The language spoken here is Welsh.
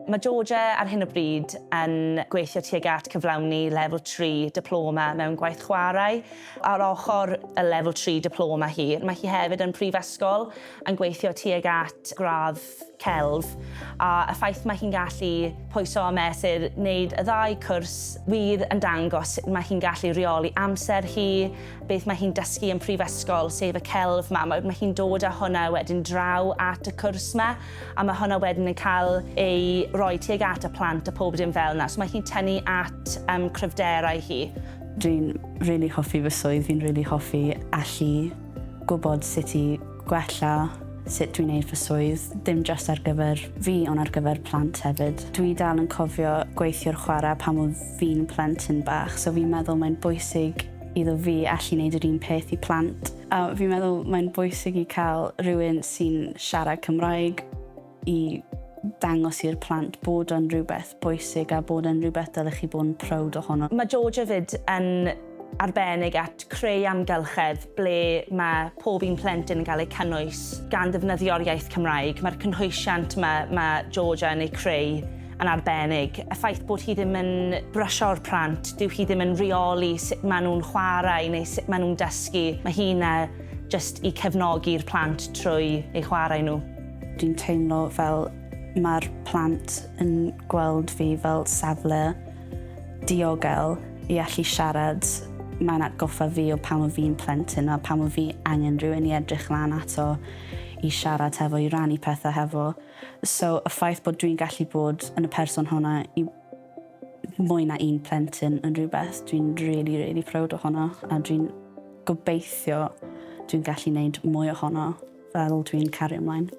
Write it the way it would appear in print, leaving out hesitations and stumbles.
Mae Georgia ar hyn o bryd yn gweithio tuag at cyflawni lefel 3 diploma mewn gwaith chwarae. Ar ochr y lefel 3 diploma hi, mae hi hefyd yn prifysgol yn gweithio tuag at gradd celf, a y ffaith mae hi'n gallu pwyso a mesur, wneud y ddau cwrs wir yn dangos sut mae hi'n gallu rheoli amser hi, beth mae hi'n dysgu yn prifysgol, sef y celf 'ma. Mae hi'n dod â hwnna wedyn draw at y cwrs 'ma, a mae hwnna wedyn yn cael ei roi tuag at y plant a pob dim fel 'na. So mae hi'n tynnu at um, cryfderau hi. Dwi'n rili hoffi fy swydd, fi'n rili hoffi allu gwybod sut i gwella sut dwi'n neud fy swydd, dim jyst ar gyfer fi ond ar gyfer plant hefyd. Dwi dal yn cofio gweithio'r chwarae pan oedd fi'n plentyn bach, so fi'n meddwl mae'n bwysig iddo fi allu neud yr un peth i plant. A fi'n meddwl mae'n bwysig i cael rhywun sy'n siarad Cymraeg i dangos i'r plant bod o'n rhywbeth bwysig a bod o'n rhywbeth dylech chi bod yn proud ohono. Mae Georgia 'fyd yn arbennig at creu amgylchedd ble mae pob un plentyn yn cael eu cynnwys gan ddefnyddio'r iaith Cymraeg. Mae'r cynhwysiant mae, mae Georgia yn ei creu yn arbennig. Y ffaith bod hi ddim yn brysio'r plant, dyw hi ddim yn rheoli sut maen nhw'n chwarae neu sut maen nhw'n dysgu. Mae hi yna jyst i cefnogi'r plant trwy eu chwarae nhw. Dwi'n teimlo fel mae'r plant yn gweld fi fel safle diogel i allu siarad. Mae'n atgoffa fi o pan oedd fi'n plentyn a pan oedd fi angen rhywun i edrych lan ato, i siarad hefo, i rannu pethau hefo. So y ffaith bod dwi'n gallu bod yn y person hwnna i mwy na un plentyn yn rhywbeth dwi'n really, really proud ohono a dwi'n gobeithio dwi'n gallu gwneud mwy ohono fel dwi'n cario ymlaen.